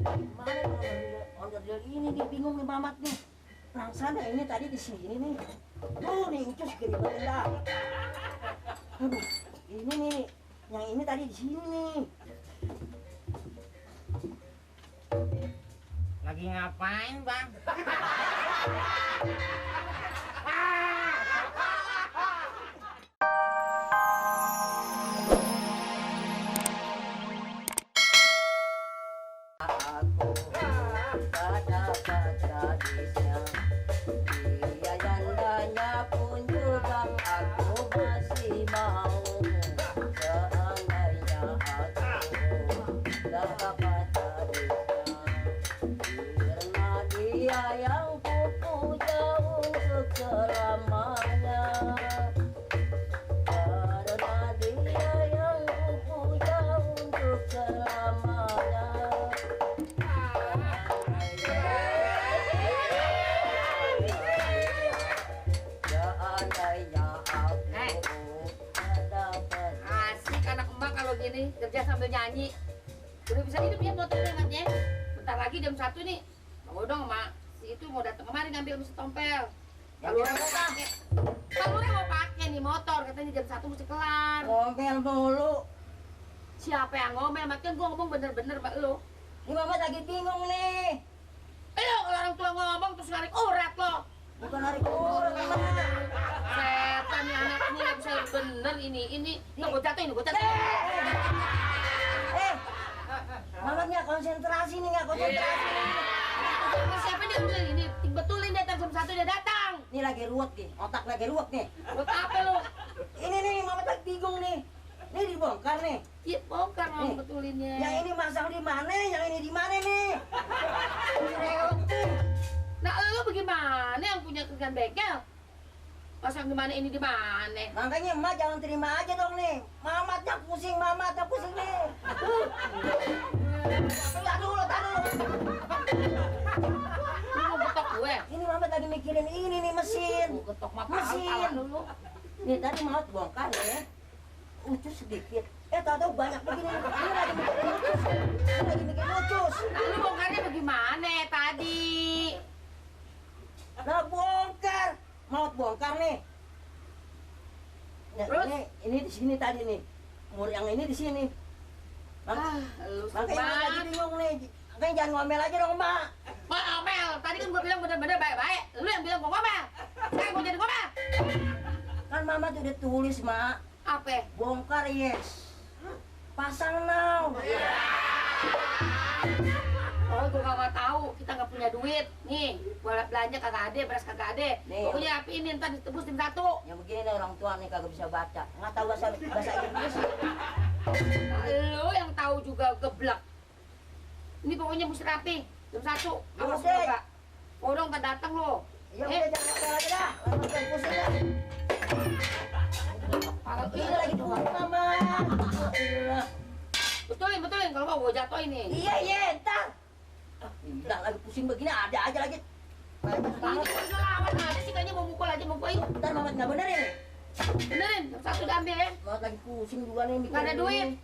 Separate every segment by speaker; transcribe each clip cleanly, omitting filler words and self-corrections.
Speaker 1: Mana onderdil ini nih, bingung nih Mamat nih. Sana ini tadi di sini nih. Tuh nih ucus kirimin dah. Aduh, ini nih, yang ini tadi di sini nih.
Speaker 2: Lagi ngapain, Bang?
Speaker 1: Aku tak dapat gadisnya, dia jandanya pun juga aku masih mau. Seandainya aku dapat gadisnya, karena dia yang kupuja untuk selamanya. Karena dia yang kupuja untuk selamanya.
Speaker 3: Asik anak emak kalau gini kerja sambil nyanyi. Udah bisa hidup ya motor katanya. Bentar lagi jam 1 nih. Mau dong emak. Si itu mau datang kemari ngambil mesti tompel. Kalau mau pakai nih motor katanya jam 1 mesti kelar.
Speaker 1: Ngomel mulu.
Speaker 3: Siapa yang ngomel? Makin gua ngomong bener-bener mbak lu.
Speaker 1: Ini mama lagi bingung nih.
Speaker 3: Ayo kalau orang tua ngomong terus narik urat lo.
Speaker 1: Bukan hari kurang.
Speaker 3: Setan nih anak ini nggak bisa bener ini. Tuh gue jatuhin, gue jatuhin.
Speaker 1: Mama nggak konsentrasi nih, nggak konsentrasi.
Speaker 3: Siapa dia udah ini? Betulin deh jam 1 dia datang.
Speaker 1: Ini lagi ruwet nih, otak lagi ruwet nih.
Speaker 3: Buat apa lu?
Speaker 1: Ini nih, mama lagi bingung nih. Ini dibongkar nih.
Speaker 3: Iya bongkar mau betulinnya.
Speaker 1: Yang ini masang di mana? Yang ini di mana nih?
Speaker 3: Nah lu bagaimana yang punya kerjaan bengkel? Pasang di mana ini di mana?
Speaker 1: Makanya emak jangan terima aja dong nih. Mamatnya pusing nih. Tahan dulu.
Speaker 3: Lu mau getok gue?
Speaker 1: Ini Mamat lagi mikirin ini nih mesin.
Speaker 3: Mau getok
Speaker 1: Mesin.
Speaker 3: dulu.
Speaker 1: Nih tadi mau bongkar ya. Ucus sedikit. Tahu banyak begini. Ini lagi mikirin ucus.
Speaker 3: Nah lu bongkarnya bagaimana tadi?
Speaker 1: Nah bongkar. Mau bongkar nih. Nah,
Speaker 3: Terus?
Speaker 1: ini di sini tadi nih. Mur yang ini di sini.
Speaker 3: Lu
Speaker 1: Makanya Mak lagi
Speaker 3: sebat.
Speaker 1: bingung nih. Makanya jangan ngomel aja dong, Mak.
Speaker 3: Mak ngomel, tadi kan gua bilang bener-bener baik-baik. Lu yang bilang gua ngomel. Sekarang gua jadi ngomel.
Speaker 1: Kan Mama tuh udah tulis, Mak.
Speaker 3: Apa?
Speaker 1: Bongkar yes. Pasang now.
Speaker 3: Oh, gua nggak tahu. Kita nggak punya duit. Nih, gua belanja kagak ada, beras kagak ada.
Speaker 1: Nih.
Speaker 3: Pokoknya api ini ntar ditebus jam 1.
Speaker 1: Yang begini nih orang tua nih kagak bisa baca. Nggak tahu bahasa Inggris.
Speaker 3: Lu yang tahu juga geblek. Ini pokoknya mesti rapi. Jam 1. Awas
Speaker 1: Udah.
Speaker 3: lu enggak. Kodong tak datang lo.
Speaker 1: Ya udah jangan ngomel lagi dah. Jangan pusing dah. Ini lagi buka, Mama. Alhamdulillah.
Speaker 3: Betulin kalau mau gua jatuh ini.
Speaker 1: Iya, entar. Udah lagi pusing begini ada aja lagi.
Speaker 3: Ini kok lawan aja sih kayaknya mau mukul aja mau gua.
Speaker 1: Ntar Mamat nggak bener ini.
Speaker 3: Benerin, jam 1 diambil ya.
Speaker 1: Mamat lagi pusing juga nih.
Speaker 3: Nggak ada duit.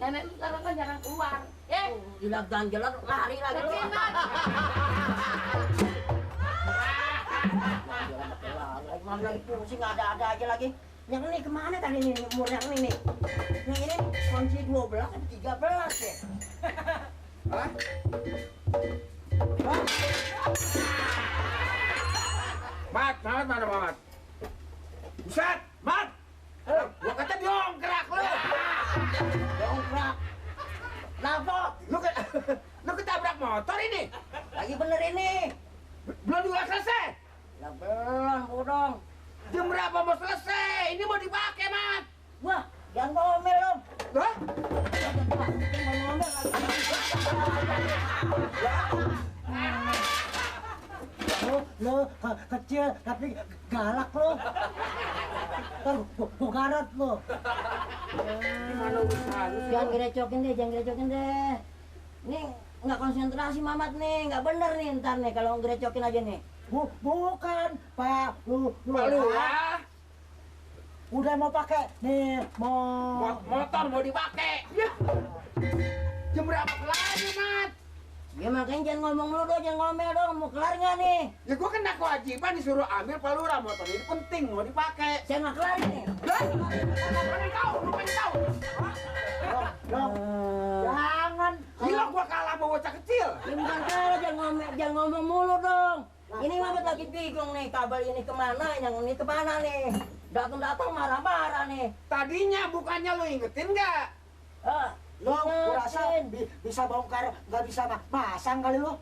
Speaker 3: Nenek lu sekarang kan jarang keluar. Ya.
Speaker 1: Gila ganjalan lari lagi lu. Mamat lagi pusing ada aja lagi. Yang ini kemana tadi nih umur yang ini nih? Yang ini kunci 12 atau 13 ya?
Speaker 2: Hah? Mat, mana Mat? Buset, Mat! Gua kata diongkrak lu!
Speaker 1: Dongkrak. Kenapa?
Speaker 2: Lu ketabrak motor ini?
Speaker 1: Lagi bener ini.
Speaker 2: Belum juga selesai?
Speaker 1: Lah belum, bodong.
Speaker 2: Jam berapa mau selesai? Ini mau dipakai, Mat!
Speaker 1: Wah, jangan ngomel dong.
Speaker 2: Hah?
Speaker 1: Lo kecil tapi galak lo. Kan bukarat lo.
Speaker 2: Gimana urusan?
Speaker 1: Jangan gerecokin deh. Ini nggak konsentrasi Mamat nih, nggak bener nih ntar nih kalau ngerecokin aja nih. Bukan, Pak
Speaker 2: Lurah.
Speaker 1: Udah mau pakai nih,
Speaker 2: Motor mau dipakai. Ya. Jam berapa kelarnya, Mat?
Speaker 1: Ya makanya jangan ngomong lu dong, jangan ngomel dong. Mau kelar nggak nih?
Speaker 2: Ya gua kena kewajiban disuruh ambil pelura motor ini penting mau dipakai.
Speaker 1: Saya nggak kelar nih.
Speaker 2: Pengen tahu, lu pengen tahu.
Speaker 4: Dong, jangan.
Speaker 2: Gila gua kalah sama bocah kecil.
Speaker 1: Ya bukan kalah, jangan ngomong mulu dong. Ini Mamat lagi bingung nih, kabel ini kemana, yang ini kemana nih. Datang-datang marah-marah nih.
Speaker 2: Tadinya bukannya lu ingetin nggak?
Speaker 4: Lo gua rasa
Speaker 1: Ingetin.
Speaker 4: bisa bongkar, nggak bisa masang kali lo.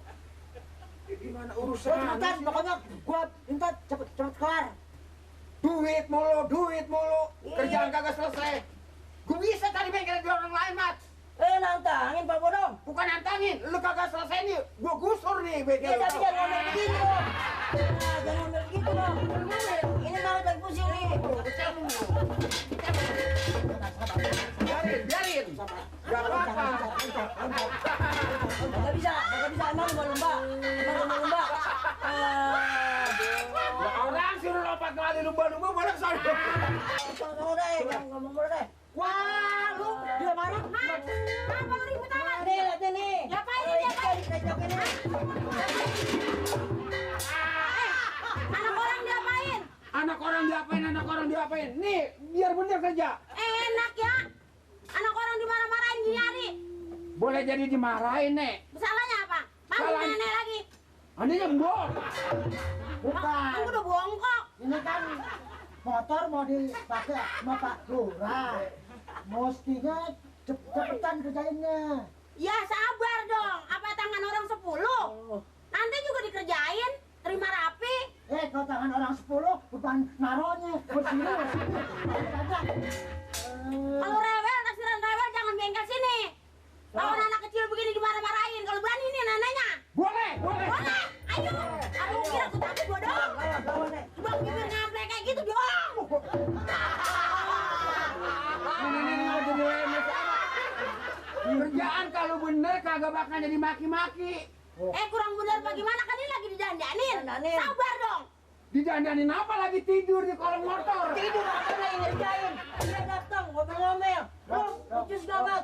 Speaker 2: Gimana
Speaker 4: Lo
Speaker 2: urusan?
Speaker 4: cepetan, pokoknya gua minta cepet kelar.
Speaker 2: Duit mulu.
Speaker 1: Iya.
Speaker 2: Kerjaan kagak selesai. Gua bisa tadi bengkel di orang lain, Mat.
Speaker 1: Nantangin Pak Bodong.
Speaker 2: Bukan nantangin, lu kagak selesai nih. Gua gusur nih bengkel.
Speaker 1: Ya tapi jangan ngomel begitu dong. Jangan ngomel begitu dong. Ini Mamat lagi pusing nih.
Speaker 2: Biarin. Gak apa-apa.
Speaker 1: Nggak bisa emang lumba-lumba.
Speaker 2: Lah, orang suruh lompat kali lumba-lumba boleh soalnya.
Speaker 1: Ngomong deh, ngomong dulu deh.
Speaker 4: Wah, lu dia marah.
Speaker 3: Apa lu ribut amat?
Speaker 1: Nih, lihat nih.
Speaker 3: Diapain,
Speaker 1: Oh,
Speaker 3: diapain?
Speaker 1: Cocok ini.
Speaker 3: Anak orang diapain?
Speaker 2: Anak orang diapain? Nih, biar bener kerja.
Speaker 3: Enak ya. Anak orang dimarah-marahin gini hari.
Speaker 2: Boleh jadi dimarahin, Nek.
Speaker 3: Salahnya apa? Panggil
Speaker 2: Salahnya-
Speaker 3: nenek lagi.
Speaker 2: Ini nyembol.
Speaker 4: Bukan.
Speaker 3: Aku udah bongkok.
Speaker 4: Ini kan motor mau dipakai sama Pak Lurah. Mestinya cepetan kerjainnya.
Speaker 3: Ya sabar dong. Apa tangan orang 10? Nanti juga dikerjain. Terima rapi.
Speaker 4: Kalau tangan orang 10 bukan naronya, berdiri.
Speaker 3: Kalau rewel, taksiran rewel jangan bengkel sini. Lawan anak kecil begini dimarah-marahin. Kalau berani nih neneknya.
Speaker 2: Boleh.
Speaker 3: Boleh. Ayo. Aduh, kira aku takut gua dong.
Speaker 1: Lawan nih.
Speaker 3: Coba bibir ngamplek kayak gitu dong.
Speaker 2: Ini aja lemes. Kerjaan kalau bener kagak bakal jadi maki-maki.
Speaker 3: Kurang bener bagaimana kan ini lagi didandanin.
Speaker 1: Dandanin.
Speaker 3: Sabar dong.
Speaker 2: Didandanin apa lagi tidur di kolong motor?
Speaker 1: Tidur apa lagi ngerjain? Dia datang ngomel-ngomel.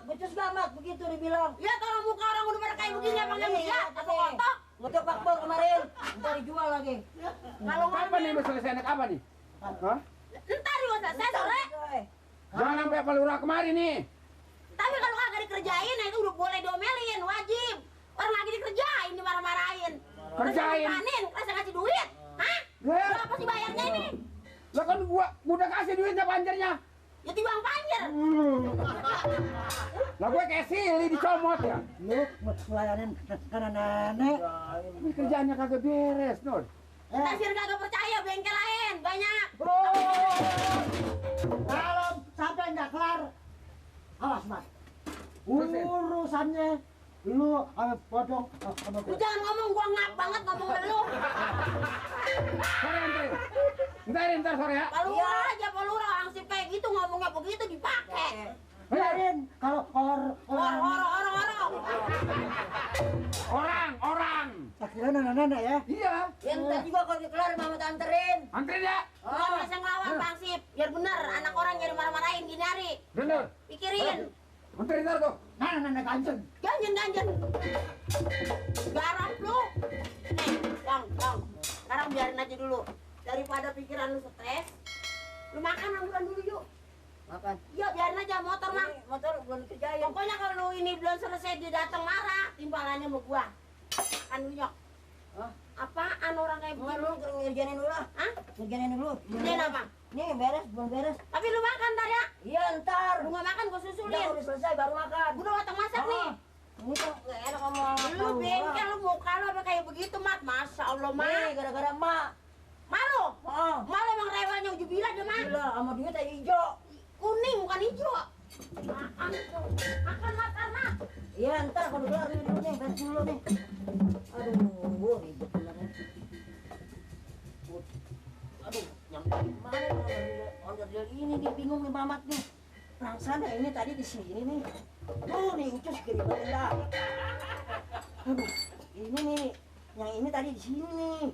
Speaker 1: Becus gamak, begitu dibilang.
Speaker 3: Lihat orang muka orang udah pada kayak begini apa nggak bisa? Apa
Speaker 1: nih.
Speaker 3: kotok?
Speaker 1: Ngotok Pak Bor kemarin, ntar dijual lagi.
Speaker 3: Kalau
Speaker 2: Kapan nih
Speaker 3: ngomel,
Speaker 2: selesai naik apa nih? Hah?
Speaker 3: ntar juga selesai sore.
Speaker 2: Jangan sampai pelura kemari nih.
Speaker 3: Tapi kalau kagak dikerjain, nah itu udah boleh diomelin, wajib. Orang lagi dikerjain, dimarah-marahin.
Speaker 2: Kerjain.
Speaker 3: Panin, rasa ngasih duit. Hah?
Speaker 2: Ya.
Speaker 3: Berapa sih bayarnya ini?
Speaker 2: Lah kan gua udah kasih duitnya panjernya.
Speaker 3: Ya timbang panjer.
Speaker 2: Lah gue kayak sili dicomot ya.
Speaker 4: Lu ngelayanin nenek.
Speaker 2: Ini kerjaannya kagak beres, Nur.
Speaker 3: Tasir kagak percaya, bengkel lain, banyak.
Speaker 4: Kalau sampai nggak kelar, awas Mas. Urusannya lu sama Bodong sama
Speaker 3: Lu
Speaker 4: gue.
Speaker 3: jangan ngomong, gua ngap banget ngomong sama lu.
Speaker 2: Sore anterin. Ntar sore ya.
Speaker 3: Kalau aja, kalau orang sip kayak gitu ngomongnya begitu dipakai.
Speaker 4: Biarin kalau
Speaker 2: Orang.
Speaker 4: tak kira nenek ya.
Speaker 2: Iya.
Speaker 1: Ya ntar juga kalau dikelar Mamat anterin.
Speaker 2: Anterin ya.
Speaker 3: Jangan masa ngelawan Bang Sip. Biar bener anak orang jadi marah-marahin gini hari.
Speaker 2: Bener.
Speaker 3: Pikirin.
Speaker 2: Anterin ntar tuh.
Speaker 4: Nenek ganjen.
Speaker 3: Ganjen. Garap lu. Nih, Bang. Sekarang biarin aja dulu. Daripada pikiran lu stres, lu makan ambulan dulu yuk.
Speaker 1: Makan.
Speaker 3: Iya, biarin aja motor mah.
Speaker 1: Ini motor belum dikerjain.
Speaker 3: Pokoknya kalau lu ini belum selesai dia datang marah, timbalannya sama gua. Kan lu nyok.
Speaker 1: Hah?
Speaker 3: Apaan orang kayak
Speaker 1: Bukan
Speaker 3: begini?
Speaker 1: lu ngerjainin dulu lah.
Speaker 3: Hah?
Speaker 1: Ngerjainin dulu.
Speaker 3: Ini apa?
Speaker 1: Nih beres, belum beres.
Speaker 3: Tapi lu makan ntar ya.
Speaker 1: Iya ntar.
Speaker 3: Lu nggak makan gua
Speaker 1: Udah
Speaker 3: susulin.
Speaker 1: udah selesai baru makan.
Speaker 3: Gua udah matang masak nih.
Speaker 1: Ini tuh gak enak ngomong.
Speaker 3: Lu bengkel lu muka lu apa kayak begitu, Mat? Masya Allah,
Speaker 1: Nih
Speaker 3: Mat.
Speaker 1: gara-gara emak.
Speaker 3: Malu.
Speaker 1: Oh.
Speaker 3: Malu emang rewelnya ujubilah dia, Mat.
Speaker 1: Gila sama duit aja hijau.
Speaker 3: Kuning bukan hijau. Makan tuh. Makan, Mat.
Speaker 1: Iya ntar kalau kelar dulu nih, beres dulu nih. Aduh, ribet bener ya. Aduh, yang mana ondel ini nih bingung nih Mamat nih. Sana ini tadi di sini nih. Tuh nih ucus keribetin dah. Aduh, ini nih, yang ini tadi di sini nih.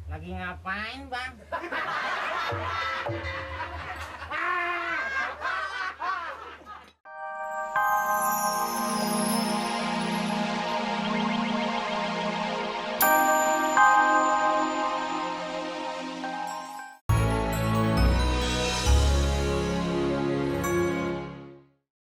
Speaker 5: Lagi ngapain, Bang?